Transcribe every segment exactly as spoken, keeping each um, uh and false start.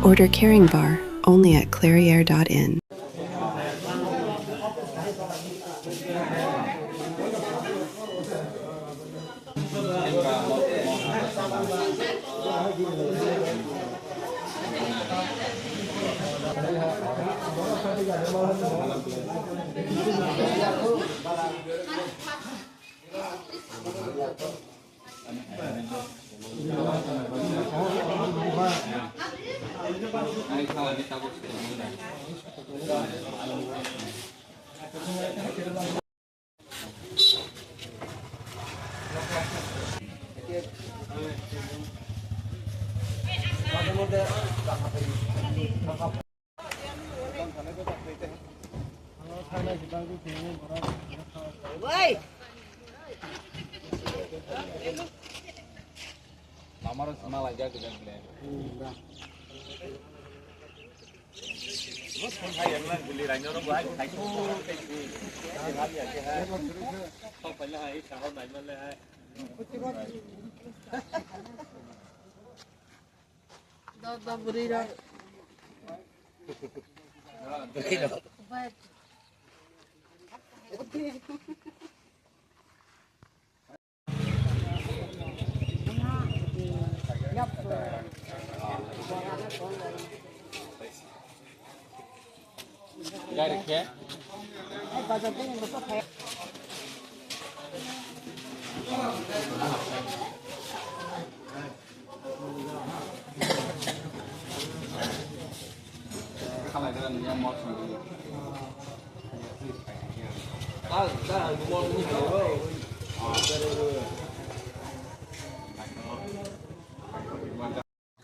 Order Caring Bar, only at clairiere dot in.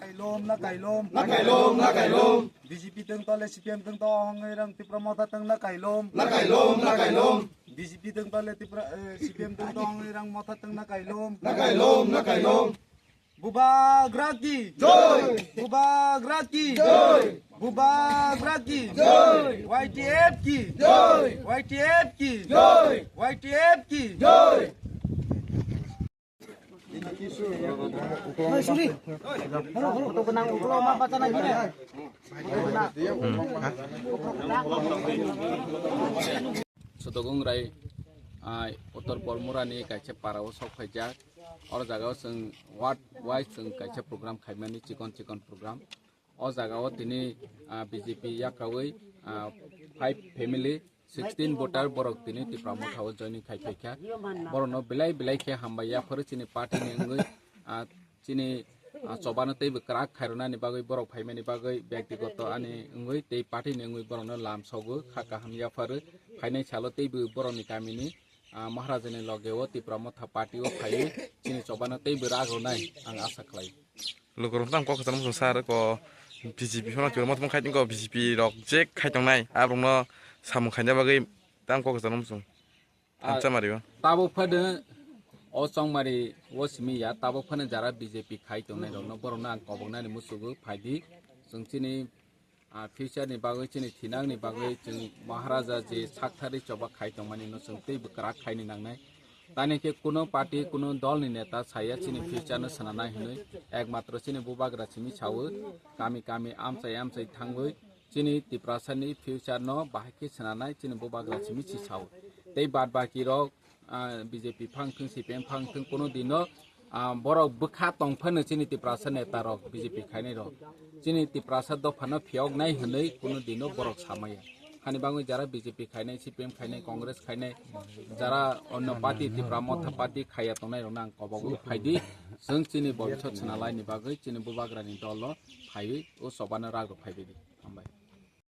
Kailom, na kailom. Na kailom, na kailom. B J P teng tole C P M teng tong rang Tipra Motha teng na kailom. Na kailom, na kailom. B J P teng tole Tipra, eh, C P M teng tong rang Motha teng na kailom. Na kailom, na kailom. Bubagra ki. Jai. Bubagra ki. Jai. Bubagra ki. Jai. Y T F ki. Jai. Y T F ki. Jai. Y T F ki. Jai. Sotogong Rai, ah, Uttor Bormurani kaisa para o sok phaijak. Oro jaga o chwng ward wise chwng kaisa program khaimani, chikon chikon program. O jaga o tini, ah, B J P yakrawi, ah, five family, sixteen voter borok tini Tipra Motha o joining khai phaikha. Borokno belai belai khe hambai yapharo chini party ni wngwi, ah, chini, ah, chobano teibo kwrak khairwnani bagwi, borok phaimani bagwi, byaktigoto ani wngwi tei party ni wngwi borokno lam sogo, kha kaham yapharo. Phainai salo teibo borokni kamini, ah, Maharaja ni loge o Tipra Motha party o phaiwi chini chobano teibo rak rwnai ang asa khlai. Lukurok tamo kok kwchangma sar ko B J P phano Tipra Motha khai ko B J P rok je khai tongnai aborokno samung khaina bagwi tamo kok kwchangma sung. Ah, Ang chamari o. Tabuk phano o chongmari o simi ya, tabuk phano jara B J P khai tongnai rokno borokno ang koboknani musugo phaidi. Chwng chini ah, future ni bagwi, chini thinang ni bagwi chwng Maharaja je sakthari choba khai tongmani no chwng teibo kwrak khaini nangnai. Tani khe kuno party, kuno dol ni neta saya chini future no swnanai hinwi, ekmatro chini bubagra simi sawi, kami kami amchai amchai thangwi chini Tiprasa ni future no bahai khe swnanai chini bubagra simi si sawi. Tei bad baki rok ah, B J P phang thung, C P M phang thung, kuno dino, ah, borok bwkha tong phano chini Tiprasa neta rok, B J P khainai rok. Chini Tiprasa dophano phiyoknai hwnwi kuno dino borok samaya. Hani bangwi jara B J P khainai, C P M khainai, Congress khainai, jara onno party, Tipra Motha party khaiya tongnai rokno ang kobogwi phaidi. Chwng chini bobisot swnalaini bagwi chini bubagrani dolo phaiwi o chobano rak rok phaibaidi. Hambai.